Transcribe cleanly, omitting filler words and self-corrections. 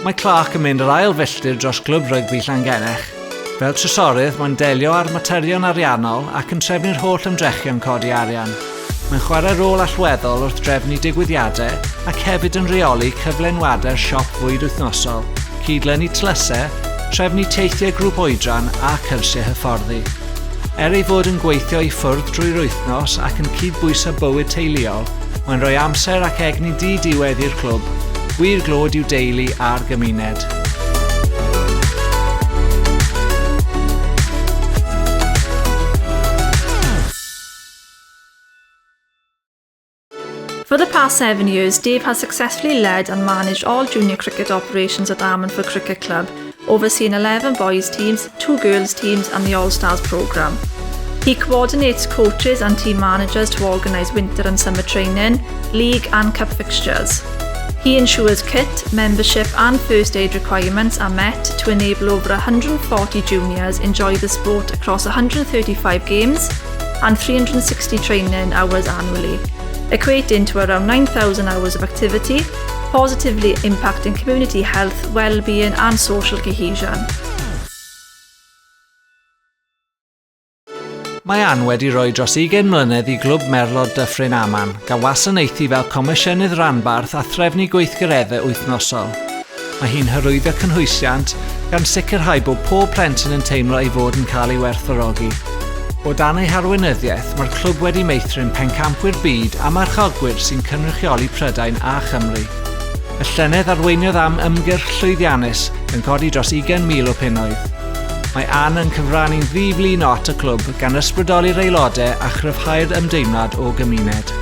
Mae Clark yn mynd yr ail filltir dros Glwb Rygbi Llangennech. Fel trysorydd, mae'n delio â'r materion ariannol ac yn trefnu'r holl ymdrechion codi arian. Mae'n chwarae rôl allweddol wrth drefnu digwyddiadau ac hefyd yn rheoli cyflenwadau'r siop fwyd wythnosol, cydlynu tlysau, trefnu teithiau grŵp oedran a cyrsiau hyfforddi. Er ei fod yn gweithio i ffwrdd drwy'r wythnos ac yn cydbwyso bywyd teuluol, mae'n rhoi amser ac egni di-diwedd i'r clwb, gwir glod i'w deulu a'r gymuned. For the past seven years, Dave has successfully led and managed all junior cricket operations at Ammanford Cricket Club, overseeing 11 boys teams, two girls teams and the All-Stars programme. He coordinates coaches and team managers to organise winter and summer training, league and cup fixtures. He ensures kit, membership and first aid requirements are met to enable over 140 juniors enjoy the sport across 135 games and 360 training hours annually, equating to around 9,000 hours of activity, positively impacting community health, well-being and social cohesion. Mae Ann wedi rhoi dros 20 mlynedd i Glwb Merlod Dyffryn Aman, gan wasanaethu fel Comisiynydd Rhanbarth a threfnu gweithgareddau wythnosol. Mae hi'n hyrwyddo cynhwysiant, gan sicrhau bod pob plentyn yn teimlo ei fod yn cael ei werthfawrogi. O dan ei harweinyddiaeth, mae'r clwb wedi meithrin pencampwyr byd a marchogwyr sy'n cynrychioli Prydain a Chymru. Y llynedd arweiniodd am ymgyrch llwyddiannus yn codi dros 20,000 o punnoedd. Mae Ann yn cyfrannu'n ddi-flino at y clwb gan ysbrydoli'r aelodau a chryfhau'r ymdeimlad o gymuned.